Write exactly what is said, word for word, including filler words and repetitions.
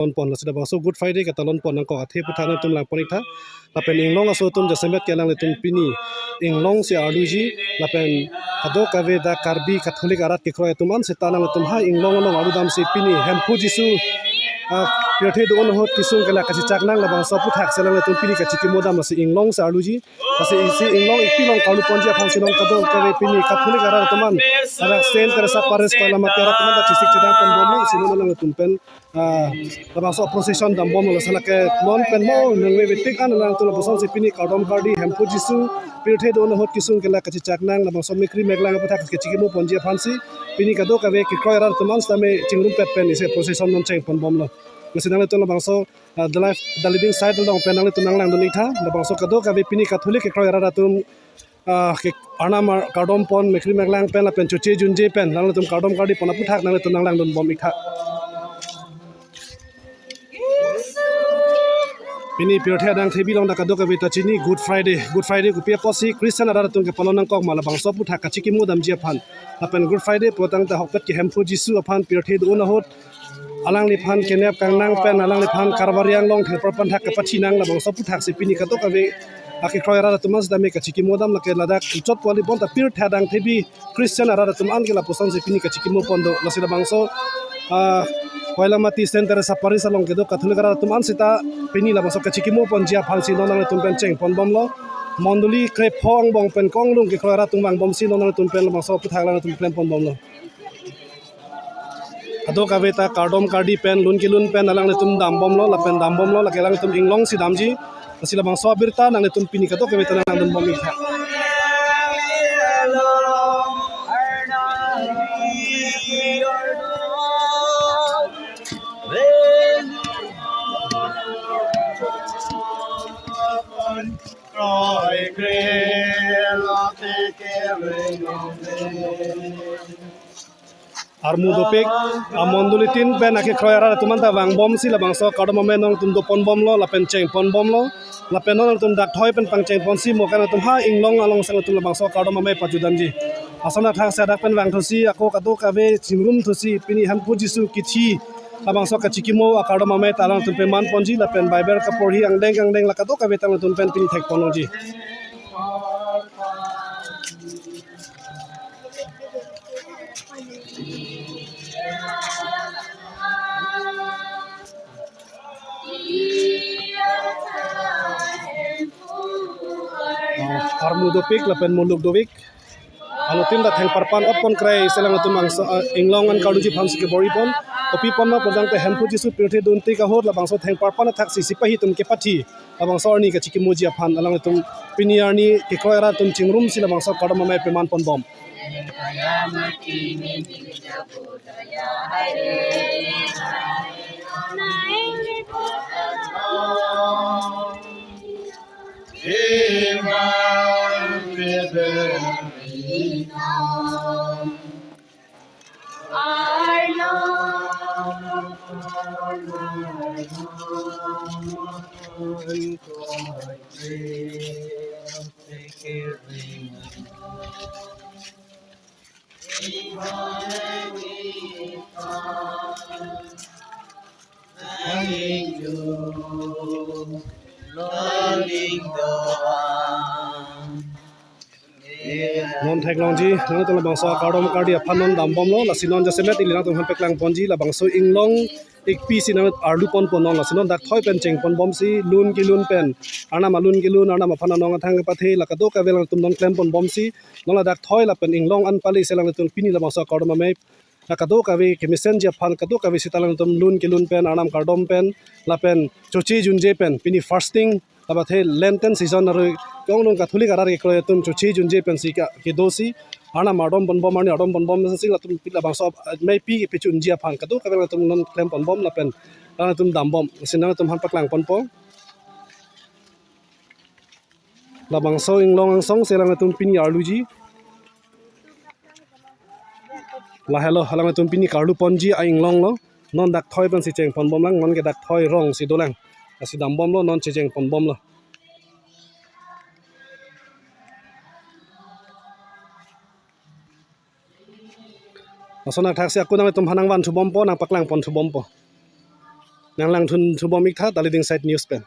Lon pon, lasi labangso Good Friday ketalon pon nangkok athe aputhak nangtum lang pon ik tha. Lapen inglong aso atum jasemet ke alanglitum pini inglong si arluji, lapen kadokave dak Karbi Catholic arat kekroi atum an seta alanglitum ha inglong along arlu damsi pini Hemphu Jisu, ah, pirthe do-an ahut kesung ke la kachechak nang labangso aputhak si alanglitum pini kachikimo dam, lasi inglong si arluji. Lasi isi inglong ikpi along karlu ponji aphan si non kadokave pini Catholic arat atum an, arak Saint Teresa Parish Koilamati arat atum an ta chesik chedang pon bomlo, si non alanglitum pen, ah, labangso procession dam bomlo. Lasi lake non pen mo nangve vetik an alanglitum lapuson si pini kardom kardi Hemphu Jisu pirthe do-an ahut kesung ke la kachechak nang labangso mekri meklang aputhak kachikimo ponji aphan si pini kadokave kekroi arat atum an sitame chingrumpet pen isi procession non cheng pon bomlo. Lasi nanglitum labangso, ah, the life, the living side along pen nanglitum nanglangdun ik tha. Labangso kadokave pini Catholic kekroi arat atum, ah, ke Arnam ar-, kardom pon, mekri meklang pen lapen choche junje pen nanglitum kardom kardi pon aputhak nanglitum nanglangdun bom ik tha. Pini pirthe adang thebi along dak kadokave ta chini Good Friday. Good Friday kopi apotsi Christian arat atum kepalon nangkok ma labangso aputhak kachikimo damji aphan. Lapen Good Friday pulotangte ahokpet ke Hemphu Jisu aphan pirthe do-an ahut alangliphan kenep kangnang pen alangliphan Karvari Anglong thengparpan thak kepathi nang labangso aputhak si pini kadokave akekroi arat atum an sitame kachikimo dam, lake ladak ichot puali bonta pirthe adang thebi Christian arat atum an ke lapuson si pini kachikimo pon do. Lasi labangso, ah, Koilamati Saint Teresa Parish along kedo Catholic arat atum an seta pini labangso kachikimo ponji aphan si non nanglitum pen cheng pon bomlo. Mondoli krepho angbong pen konglung kekroi arat atum vang bomsi non nanglitum pen labangso aputhak alanglitum klem pon bomlo. Kadokave ta kardom kardi pen lun kelun pen alanglitum dam bomlo, lapen dam bomlo, lake alanglitum inglong si damji. Lasi labangso abirta nanglitum pini kadokave ta nanglangdun bom ik tha. Armu dopik, amondoli tin pen akekroi arat atum an ta vang bomsi labangso kardom amei nangtum do pon bomlo, lapen cheng pon bomlo, lapen nangtum dak thoi pen pangcheng ponsi mo kan atum ha inglong along si nangtum labangso kardom amei pajut damji. Lason athak si adak pen vang thusi, ako kadokave chingrum thusi, pini Hemphu Jisu kithi labangso kachikimo akardom amei ta alangtum peman ponji, lapen Bible kaporhi angdeng angdeng la kadokave ta alangtum pen pini thek pon longji. Armu dopik lapen muluk dovik. Anuttin ta thengparpan ot pon krai si alangtum angso, ah, inglong an karluji aphan si kebor-i pon. Kopi pon ma pulotangte Hemphu Jisu pirthe do-an tik ahut labangso thengparpan athak si sepahi atum kepathi labangso arni kachikimoji aphan alanglitum pini arni kekroi arat atum chingrumsi labangso kardom amei peman pon bom. Non theklongji, nangtum labangso kardom kardi aphan non dam bomlo, lasi non jasemet ili nangtum aphan paklang ponji, labangso inglong ikpi si nang arlu pon pon non, lasi non dak thoi pen cheng pon bomsi, lun kelun pen, Arnam alun kelun, Arnam aphan anong athang kepathe, la kadokave alangtum non klem pon bomsi, non ladak thoi lapen inglong an pali si alangtum pini labangso kardom amei, la kadokave kemesenji aphan kadokave seta alangtum lun kelun pen, Arnam kardom pen, lapen choche junje pen, pini fasting, labathe Lenten season aroi, konglung Catholic arat kekroi atum choche junje pensi ka, kedosi, Arnam ardom pon bom, arni ardom pon bomsi latum pini labangso amei pi pechunji aphan kadokave alangtum non klem pon bom lapen alangtum dam bom, si nangtum aphan paklang ponpo. Labangso inglong angsong si alangtum pini arluji. Lahelo alangtum pini karlu ponji a-inglong lo. Non dak thoi pensi cheng pon bomlang, non ke dak thoi rong si dolang. Lasi dam bomlo, non checheng pon bomlo. Lason athak si ako nangtum aphan nangvan thu bompo, nangpaklang pon thu bompo. Nang langdun thubom ik tha Taliding Side News pen.